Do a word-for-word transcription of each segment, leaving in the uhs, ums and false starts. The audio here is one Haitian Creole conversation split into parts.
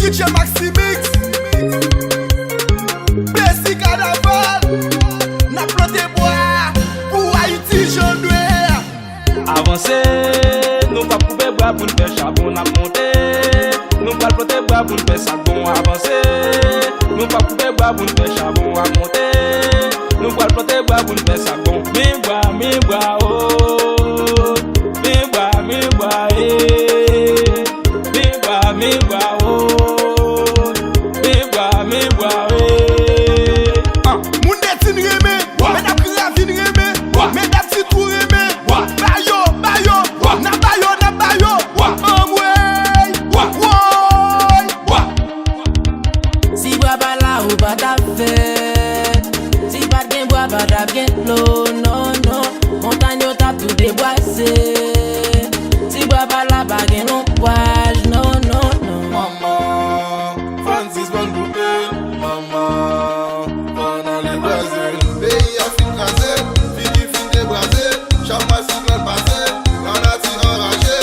D J Maximix, Besi Kanaval, n ap plante bwa pou Ayiti jan l dwe. Avanse, nou p ap koupe bwa pou n fè chabon, n ap monte. Nou pral plante bwa pou n fè sa k bon. Avanse, nou p ap koupe bwa pou n fè chabon, ap monte. Nou pral plante bwa pou n fè sa k bon. Mi bwa, mi bwa, oh. Mi bwa, mi bwa, eh. Mi bwa, mi bwa, oh. Mi bwa, mi bwa, eh. Ah. Moun Dètin renmen, medam Gravin renmen, medam Sitou renmen. Ba yo, ba yo, n ap ba yo, n ap ba yo. Anmwey, woy. Si bwa pa la, ou pa t ap fèt. Si pa t gen bwa, pa t ap gen dlo, non, non. Montany yo t ap tou debwase. Si bwa pa la, pa gen lonbwaj, non, non, non. Manman, Francis Van Goupil, manman, fò n ale Brazil. Peyi a fin kraze, figi fin debraze, chak mwa siklòn pase, lanati anraje.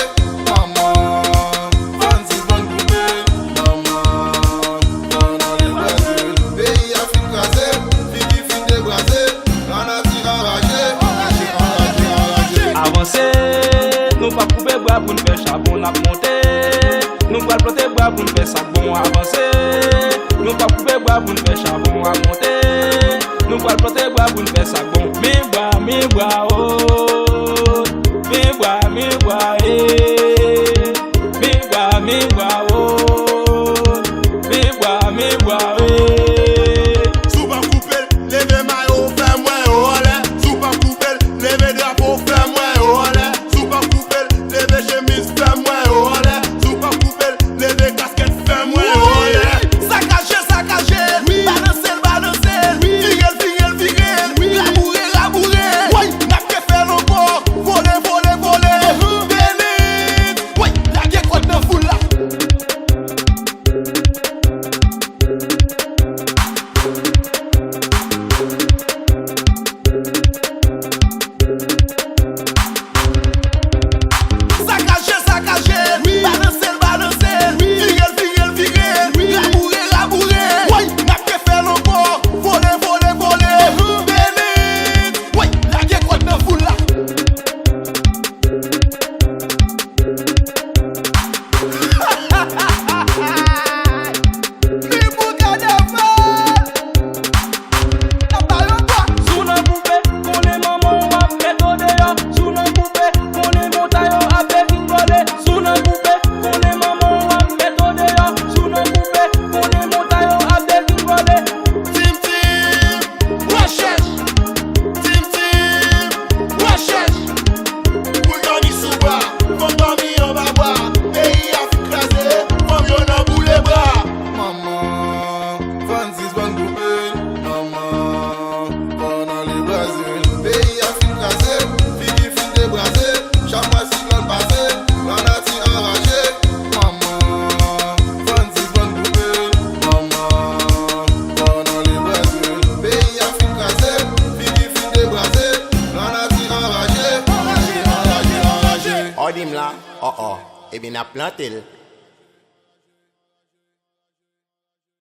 Manman, Francis Van Goupil, manman, fò n ale Brazil. Peyi a fin kraze, figi fin debraze, lanati anraje, anraje, anraje, anraje. Avanse, nou p ap koupe bwa pou n fè chabon, n ap monte. Nou pral plante bwa pou n fè sa k bon. Avanse, nou p ap koupe bwa pou n fè chabon, ap monte. Nou pral plante bwa pou n fè sa k bon. Mi bwa, mi bwa, oh. Mi bwa, mi bwa, eh. Mi bwa, mi bwa, oh. Mi bwa, mi bwa, eh. Si w p ap koupe l, leve mayo w, fè m wè yo anlè. Si w p ap koupe l, leve drapo w, fè m wè yo anlè. Si w p ap koupe l, leve chemiz, fè m wè yo anlè. Si w p ap koupe l, leve kaskèt, fè m wè yo anlè. Sakaje, sakaje, balanse l, balanse l, vire l, vire l, vire l, raboure, raboure. Woy, n ap refè l ankò, vole, vole, vole. Benin, woy, lage kòd nan foul la. Sakaje, sakaje, balanse l, balanse l, vire l, vire l, vire l, raboure, raboure. Woy, n ap refè l ankò, vole, vole, vole. Benin, woy, lage kòd nan foul la. Li pou kanaval! N ap ba yo bwa! Si w nan koupe, konnen manman w ap met w deyò. Si w nan koupe, konnen montay yo ap degringole. Si w nan koupe, konnen manman w ap met w deyò. Si w nan koupe, konnen montay yo ap degringole. Tim Tim! Rechèch! Tim Tim! Rechèch! Pou l dòmi sou bra, fanm dòmi anba bwa. Peyi a fin kraze, fanm yo nan boule bra. Manman, Francis Van Goupil, manman, fò n ale Brazil. Peyi a fin kraze, figi fin debraze, chak mwa siklòn pase, lanati anraje. Manman, Francis Van Goupil, manman, fò n ale Brazil. Peyi a fin kraze, figi fin debraze, lanati anraje, anraje, anraje, anraje. Ò di m la, ò, ò, ebyen n ap plante l.